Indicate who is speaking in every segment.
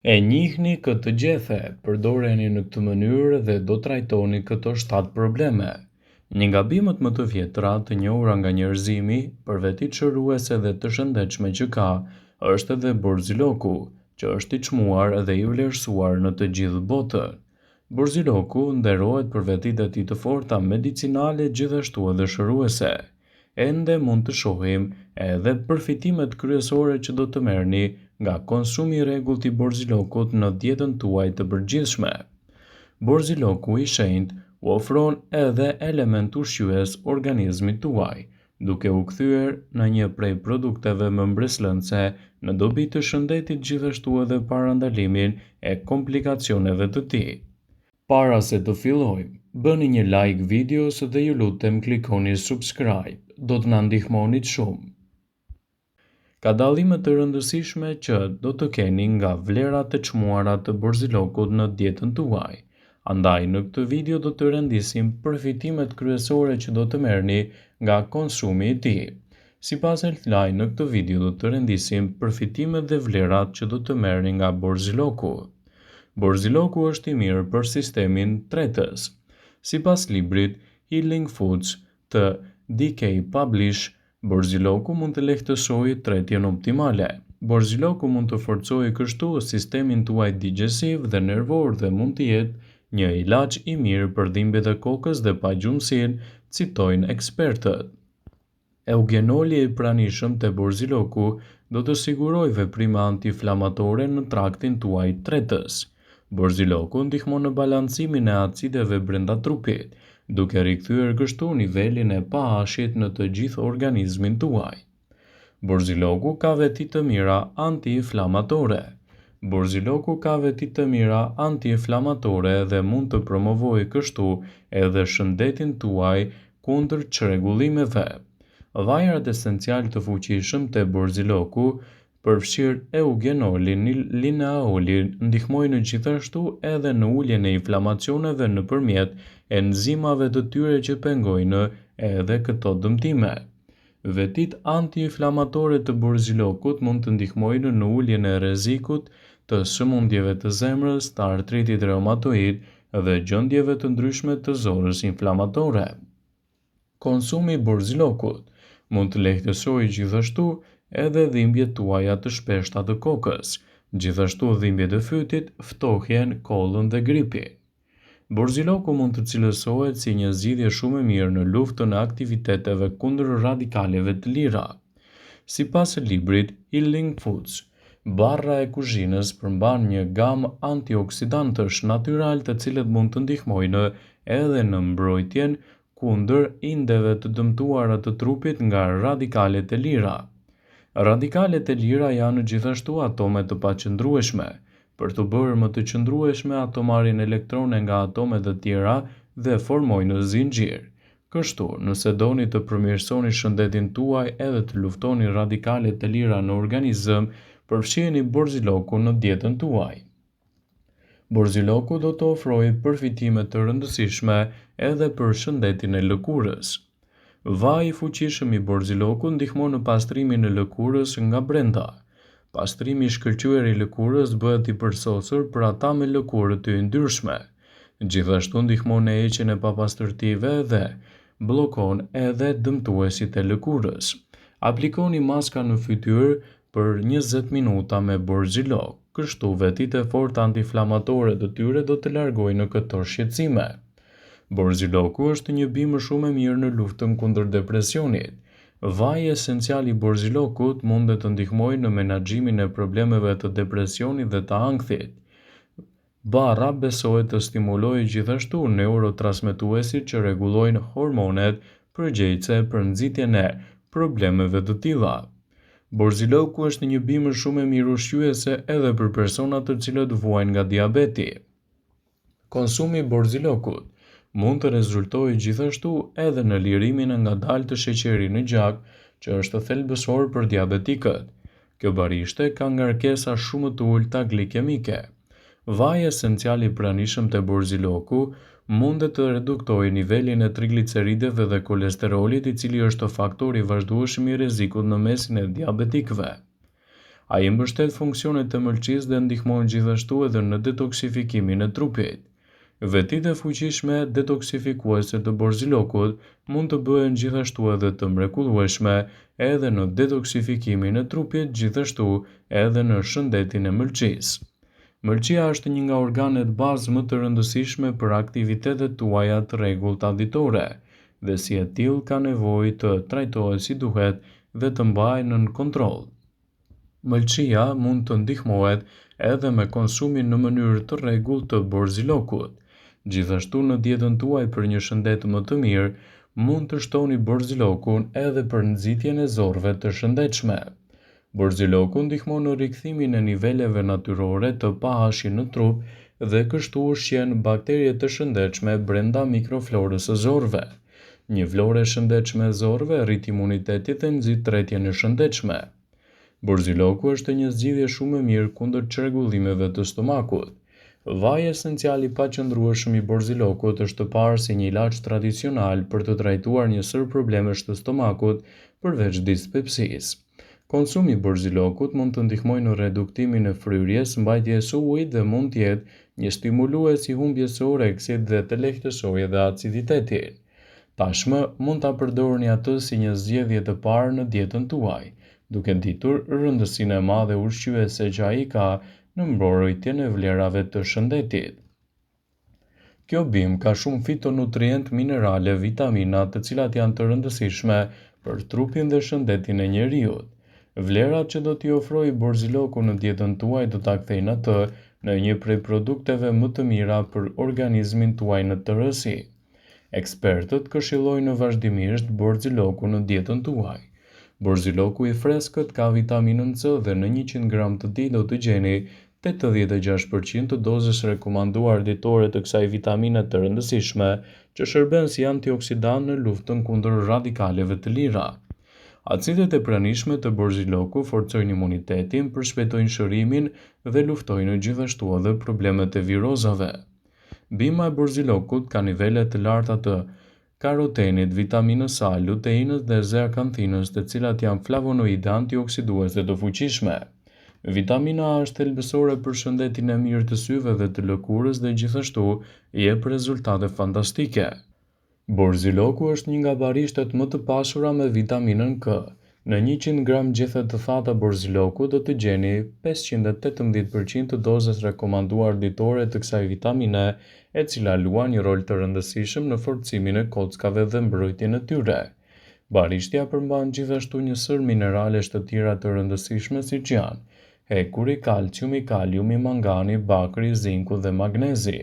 Speaker 1: E njihni këtë gjethe, përdoreni në këtë mënyrë dhe do trajtoni këto 7 probleme. Një nga bimët më të vjetra të njohura nga njerëzimi, për vetitë shëruese dhe të shëndetshme që ka, është edhe borziloku, që është i çmuar dhe i vlerësuar në të gjithë botën. Borziloku nderohet për vetitë e tij të forta medicinale gjithashtu edhe shëruese. Ende mund të shohim edhe përfitimet kryesore që do të merrni nga konsumi i rregullt i borzilokut në dietën tuaj të përgjithshme. Borziloku i shenjtë u ofron edhe element ushqyes organizmit tuaj, duke u kthyer në një prej produkteve më mbresëlënëse në dobi të shëndetit gjithashtu edhe parandalimin e komplikacioneve të tij. Para se të fillojmë, bëni një like videos dhe ju lutem klikoni subscribe, do të na ndihmonit shumë. Ka dallime të rëndësishme që do të keni nga vlerat e çmuara të borzilokut në dietën tuaj. Andaj në këtë video do të rendisim përfitimet kryesore që do të merrni nga konsumi i tij. Sipas Healthline në këtë video do të rendisim përfitimet dhe vlerat që do të merrni nga borziloku. Borziloku është i mirë për sistemin tretës. Sipas librit Healing Foods të DK Publish, borziloku mund të lehtësojë tretjen optimale. Borziloku mund të forcojë kështu sistemin tuaj digjestiv dhe nervor dhe mund të jetë një ilaç i mirë për dhimbjet e kokës dhe pagjumësinë, citojnë ekspertët. Eugenoli i pranishëm te borziloku do të sigurojë veprime antiinflamatore në traktin tuaj tretës. Borziloku ndihmon në balancimin e acideve brenda trupit, duke rikthyer kështu nivelin e pH-it në të gjithë organizmin tuaj. Borziloku ka veti të mira antiinflamatore. Borziloku ka veti të mira antiinflamatore dhe mund të promovojë kështu edhe shëndetin tuaj kundër çrregullimeve. Vajrat esencial të fuqishëm te borziloku, përfshirë eugenolin, linaolin, ndihmojnë gjithashtu edhe në uljen e inflamacioneve nëpërmjet enzimave të tyre që pengojnë edhe këto dëmtime. Vetitë antiinflamatore të borzilokut mund të ndihmojnë në uljen e rrezikut të sëmundjeve të zemrës, të artritit reumatoid dhe gjendjeve të ndryshme të zorrës inflamatore. Konsumi i borzilokut mund të lehtësojë gjithashtu edhe dhimbjet tuaja të shpeshta të kokës, gjithashtu dhimbjet e fytit, ftohjen, kollën dhe gripin. Borziloku mund të cilësohet si një zgjidhje shumë e mirë në luftën e aktiviteteve kundër radikaleve të lira. Sipas librit Healing Foods, barra e kuzhinës përmban një gamë antioksidantësh natyral të cilët mund të ndihmojnë edhe në mbrojtjen kundër indeve të dëmtuara të trupit nga radikalet e lira. Radikalet e lira janë gjithashtu atome të paqëndrueshme. Për t'u bërë më të qëndrueshme, ato marrin elektrone nga atome të tjera dhe formojnë zinxhir. Kështu, nëse doni të përmirësoni shëndetin tuaj edhe të luftoni radikalet e lira në organizëm, përfshijeni borzilokun në dietën tuaj. Borziloku do të ofrojë përfitime të rëndësishme edhe për shëndetin e lëkurës. Vaji i fuqishëm i borzilokut ndihmon në pastrimin e lëkurës nga brenda. Pastrimi i shkëlqyer i lëkurës bëhet i përsosur për ata me lëkurë të yndyrshme. Gjithashtu ndihmon në heqjen e papastërtive dhe bllokon edhe dëmtuesit e lëkurës. Aplikoni maska në fytyrë për 20 minuta me borzilok. Kështu, vetitë e forta antiinflamatore të tyre do të largojnë këto shqetësime. Borziloku është një bimë shumë e mirë në luftën kundër depresionit. Vaji esencial i borzilokut mundet të ndihmojë në menaxhimin e problemeve të depresionit dhe të ankthit. Barra besohet të stimulojë gjithashtu neurotransmetuesit që rregullojnë hormonet përgjegjëse për nxitjen e problemeve të tilla. Borziloku është një bimë shumë e mirë ushqyese edhe për personat të cilët vuajnë nga diabeti. Konsumi i borzilokut mund të rezultojë gjithashtu edhe në lirimin e ngadaltë të sheqerit në gjak, që është thelbësor për diabetikët. Kjo barishte ka ngarkesa shumë të ulëta glikemike. Vaji esencial i pranishëm te borziloku mundet të reduktojë nivelin e triglicerideve dhe kolesterolit i cili është faktor i vazhdueshëm i rrezikut në mesin e diabetikëve. Ai mbështet funksionet e mëlçisë dhe ndihmon gjithashtu edhe në detoksifikimin e trupit. Vetitë e fuqishme detoksifikuese të borzilokut mund të bëhen gjithashtu edhe të mrekullueshme edhe në detoksifikimin e trupit gjithashtu edhe në shëndetin e mëlçisë. Mëlçia është një nga organet bazë më të rëndësishme për aktivitetet tuaja të rregullta ditore dhe si e tillë ka nevojë të trajtohet si duhet dhe të mbahet nën kontroll. Mëlçia mund të ndihmohet edhe me konsumin në mënyrë të rregullt të borzilokut. Gjithashtu në dietën tuaj për një shëndet më të mirë, mund të shtoni borzilokun edhe për nxitjen e zorrëve të shëndetshme. Borziloku ndihmon në rikthimin e niveleve natyrore të pH-it në trup dhe kështu ushqen bakterie të shëndetshme brenda mikroflorës së zorrëve. Një florë e shëndetshme e zorrëve rrit imunitetin dhe nxit tretjen e shëndetshme. Borziloku është një zgjidhje shumë e mirë kundër çrregullimeve të stomakut. Vaji esencial i paqëndrueshëm i borzilokut është parë si një ilaç tradicional për të trajtuar një sërë problemesh të stomakut përveç dispepsisë. Konsumi i borzilokut mund të ndihmojë në reduktimin e fryrjes, mbajtjes së ujit dhe mund të jetë një stimulues i humbjes së oreksit dhe të lehtësojë edhe aciditetin. Tashmë mund ta përdorni atë si një zgjedhje të parë në dietën tuaj, duke ditur rëndësinë e madhe ushqyese që ai ka në mbrojtjen e vlerave të shëndetit. Kjo bimë ka shumë fitonutrientë, minerale, vitamina, të cilat janë të rëndësishme për trupin dhe shëndetin e njeriut. Vlerat që do t'i ofrojë borziloku në dietën tuaj do ta kthejnë atë në një prej produkteve më të mira për organizmin tuaj në tërësi. Ekspertët këshillojnë vazhdimisht borzilokun në dietën tuaj. Borziloku i freskët ka vitaminën C dhe në 100 gram të tij do të gjeni 86% të dozës rekomanduar ditore të kësaj vitamine të rëndësishme, që shërben si antioksidant në luftën kundër radikaleve të lira. Acidet e pranishme të borziloku forcojnë imunitetin, përshpejtojnë shërimin dhe luftojnë gjithashtu edhe problemet e virozave. Bima e borzilokut ka nivele të larta të karotenit, vitaminës A, luteinës dhe zeaksantinës, të cilat janë flavonoide antioksiduese të fuqishme. Vitamina A është thelbësore për shëndetin e mirë të syve dhe të lëkurës dhe gjithashtu jep rezultate fantastike. Borziloku është një nga barishtet më të pasura me vitaminën K. Në 100 gram gjethe të thata borziloku do të gjeni 518% të dozës rekomanduar ditore të kësaj vitamine, e cila luan një rol të rëndësishëm në forcimin e kockave dhe mbrojtjen e tyre. Barishtja përmban gjithashtu një sërë mineralesh të tjera të rëndësishme siç janë hekuri, kalciumi, kaliumi, mangani, bakri, zinku dhe magnezi.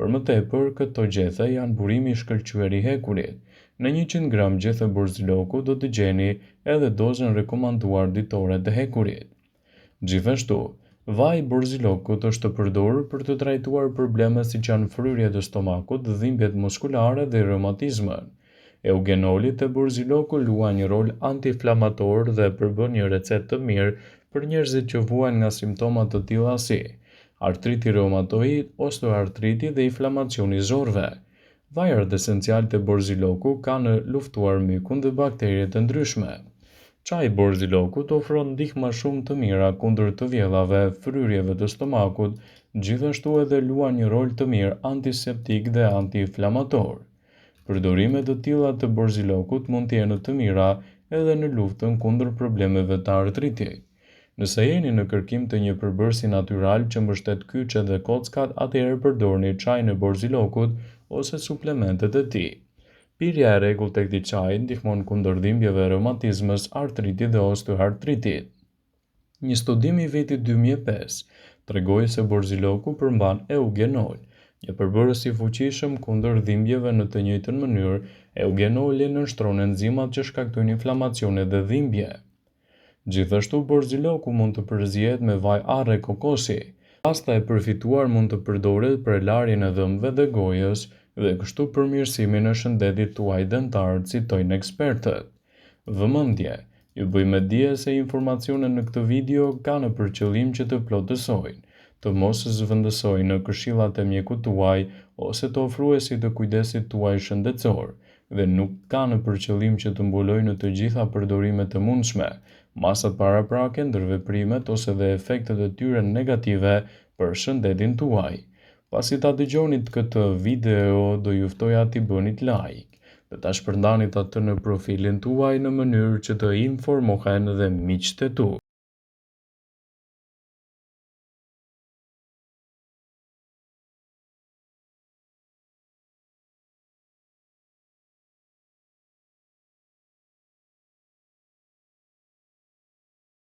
Speaker 1: Për më tepër, këto gjethe janë burimi i shkëlqyer i hekurit. Në 100 gram gjethe borziloku do të gjeni edhe dozën rekomanduar ditore të hekurit. Gjithashtu, vaji i borzilokut është përdorur për të trajtuar probleme siç janë fryrjet e stomakut, dhimbjet muskulare dhe reumatizmën. Eugenoli te borziloku luan një rol antiinflamator dhe përbën një recetë të mirë për njerëzit që vuajnë nga simptoma të tilla si artriti reumatoid, osteoartriti dhe inflamacioni i zorrëve. Vajrat esencial te borziloku kanë luftuar mykun dhe bakteriet e ndryshme. Çaji i borzilokut ofron ndihma shumë të mira kundër të vjellave, fryrjeve të stomakut, gjithashtu edhe luan një rol të mirë antiseptik dhe antiinflamator. Përdorime të tilla të borzilokut mund të jenë të mira edhe në luftën kundër problemeve të artritit. Nëse jeni në kërkim të një përbërësi natyral që mbështet kyçet dhe kockat, atëherë përdorni çajin e borzilokut ose suplementet e tij. Pirja e rregullt e këtij çaji ndihmon kundër dhimbjeve, reumatizmës, artritit dhe osteoartritit. Një studim i vitit 2005 tregoi se borziloku përmban eugenol, një përbërës i fuqishëm kundër dhimbjeve në të njëjtën mënyrë, eugenoli nënshtron enzimat që shkaktojnë inflamacione dhe dhimbje. Gjithashtu borziloku mund të përzihet me vaj arre kokosi. Pasta e përfituar mund të përdoret për larjen e dhëmbëve dhe gojës dhe kështu përmirësimin e shëndetit tuaj dentar, citojnë ekspertët. Vëmendje! Ju bëj me dije se informacionet në këtë video kanë për qëllim që të plotësojnë, të mos zëvendësojnë këshillat e mjekut tuaj ose të ofruesit të kujdesit tuaj shëndetësor dhe nuk kanë për qëllim që të mbulojnë të gjitha përdorimet e mundshme. masat paraprake, ndërveprimet ose dhe efektet e tyre negative për shëndetin tuaj. Pasi ta dëgjonit këtë video, do ju ftoja t'i bënit like dhe ta shpërndanit atë në profilin tuaj në mënyrë që të informohen dhe miqtë e tu.